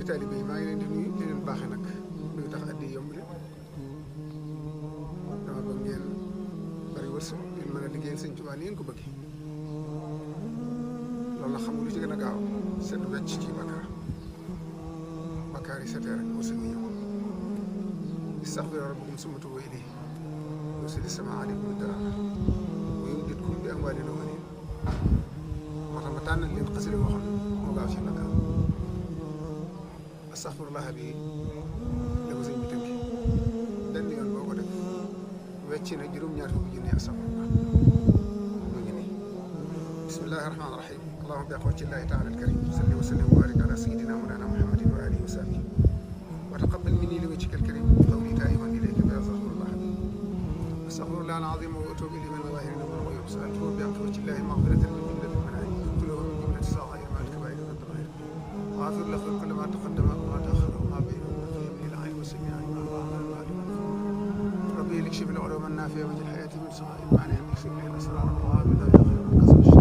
bokki taalibe yi maa ngi leen di nuyu di leen baaxee nag luy tax addi yomb leen dama bëgg ngeen bari wërsëg ngeen mën a liggéeyal Sëñ Tuubaa ni ngeen ko bëggee loolu la xam nga lu ci gën a gaaw set wecc ci bakkaar yi setee rek wërsëg yi ñëw istaghfiru rabbakum summa tuubu ilayhi yursilis samaa alaykum midraaran wa yumdidkum bi amwaalin wa baniin moo tax ma tànnal leen xasida boo xam ne moo gaaw ci bakkaar astaghfirullah bi da ko sëñ bi tënki benn yoon boo ko def wecc na juróom-ñaar fukki junni astaghfirullah mu ngi nii bismillahi rahmaani rahim allahumma bi aqwatillahi taala alkarim salli wa sallim wa barik ala sayyidina mawlana muhammadin wa alihi wa sahbihi wa taqabbal minni li wajhika alkarim qawli taiban ilayka bi astaghfirullah astaghfirullah alazim wa atubu ilayhi min mawahiri min ghuyub sa'altuhu bi aqwatillahi maghfiratan min jumlati al-mana'i kulluhu min jumlati as-sagha'ir ma al-kaba'ir wa al-dhagha'ir واغفر له كل ما تقدم وما تاخر وما بين المقيم للعين والسميع مع الرحمن العليم ربي لكشف العلوم النافعه وجه الحياه من سماء المعنى يكشف لي الاسرار الغامضه الى خير من قصر